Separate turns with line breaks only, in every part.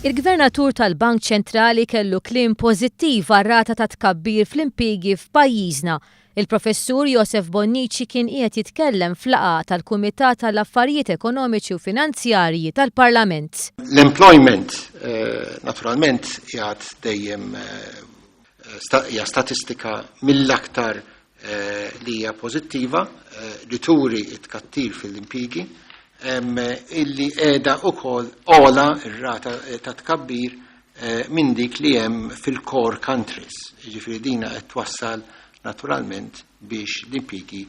Il-Gvernatur tal-Bank Ċentrali kellu kliem pożittiv għar-rata ta' tkabbir fl-impjiegi f'pajjiżna. Il-Professur Josef Bonnici kien qiegħed jitkellem f'laqgħa tal-Kumitat għall-Affarijiet Ekonomiċi u Finanzjarji tal-Parlament.
L-employment naturalment qiegħed dejjem hija statistika mill-aktar li hija pożittiva li turi t-tkattir fil-impjiegi illi qiegħda wkoll ogħla r-rata ta' tkabbir minn dik li hemm fil-core countries. Jiġifieri dina qed twassal naturalment biex l-impjiegi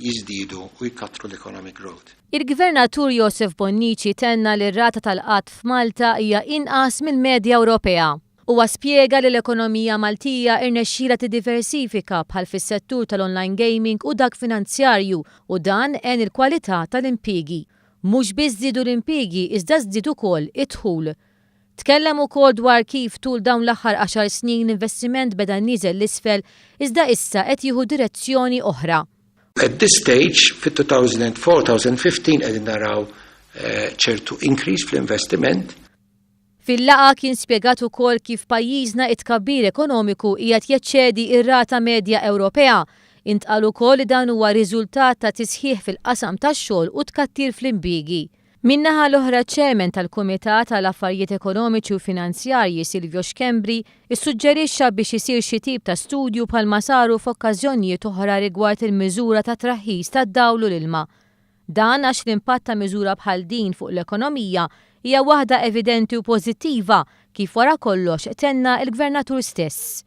jiżdiedu u jkattru l-economic growth.
Il-Gvernatur Josef Bonnici tenna li r-rata tal-qgħad f'Malta hija inqas mill-medja Ewropea. Huwa spjega li l-ekonomija Maltija rnexxielha tiddiversifika bħal fis-settur tal-online gaming u dak finanzjarju u dan għen il-kwalità tal-impiegi. Mhux biss żdiedu l-impiegi iżda żdied ukoll id-dħul. Tkellem ukoll dwar kif tul dawn l-aħħar għaxar snin l-investiment beda nieżel 'l isfel iżda issa qed jieħu direzzjoni oħra.
At this stage, fit-2004-2015 qegħdin naraw ċertu increase fl-investiment.
Fil-laqgħa kien spjegat ukoll kif pajjiżna it-tkabbir ekonomiku qiegħed jeċċedi r-rata medja Ewropea. Intqal ukoll li dan huwa riżultat ta' tisħiħ fil-qasam tax-xogħol u tkattir fl-imbiegi. Min-naħa l-oħra ċ-Chairman tal-Kumitat għal Affarijiet Ekonomiċi u Finanzjarji Silvio Schembri ssuġġerixxa biex isir xi tip ta' studju bħalma saru f'okkażjonijiet oħra rigward il-miżura ta' traħħis tad-dawl u l-ilma. Dan għax l-impatt ta' miżura bħal din fuq l-ekonomija hija waħda evidenti u pożittiva, kif wara kollox tenna l-Gvernatur stess.